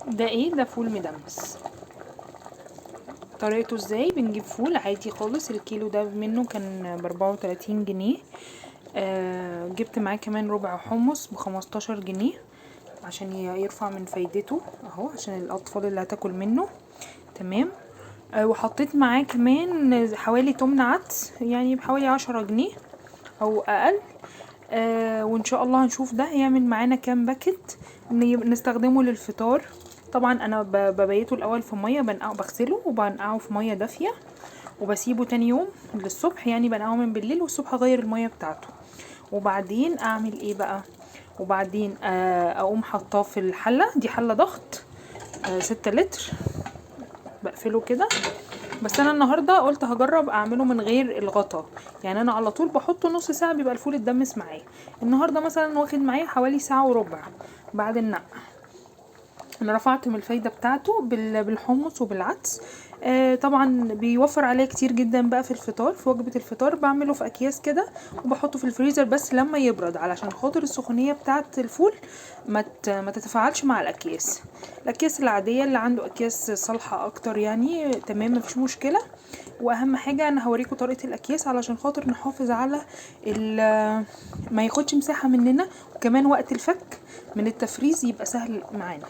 ده ايه ده؟ فول مدمس. طريقته ازاي؟ بنجيب فول عادي خالص، الكيلو ده منه كان ب34 جنيه. جبت معاه كمان ربع حمص ب15 جنيه عشان يرفع من فايدته اهو، عشان الاطفال اللي هتاكل منه. تمام. وحطيت معاه كمان حوالي 8 عدس، يعني بحوالي 10 جنيه او اقل. وان شاء الله هنشوف ده هيعمل معانا كام باكت نستخدمه للفطار. طبعا انا ببيته الاول في مية، بنقعه، بغسله وبنقعه في مية دافيه، وبسيبه تاني يوم للصبح، يعني بنقعه من بالليل والصبح اغير المية بتاعته. وبعدين اعمل ايه بقى؟ وبعدين اقوم حطاه في الحلة، دي حله ضغط، 6 لتر، بقفله كده. بس انا النهارده قلت هجرب اعمله من غير الغطا، يعني انا على طول بحطه نص ساعة بيبقى الفول اتدمس معايا. النهارده مثلا واخد معايا حوالي ساعة وربع بعد النقع. انا رفعت من الفايدة بتاعته بالحمص وبالعدس. طبعا بيوفر عليا كتير جدا بقى في الفطار، في وجبة الفطار بعمله في اكياس كده وبحطه في الفريزر بس لما يبرد، علشان خاطر السخونيه بتاعه الفول ما تتفاعلش مع الاكياس. الاكياس العادية اللي عنده اكياس صالحه اكتر يعني تمام، مفيش مشكلة. واهم حاجة انا هوريكم طريقه الاكياس علشان خاطر نحافظ على ما ياخدش مساحة مننا، وكمان وقت الفك من التفريز يبقى سهل معانا.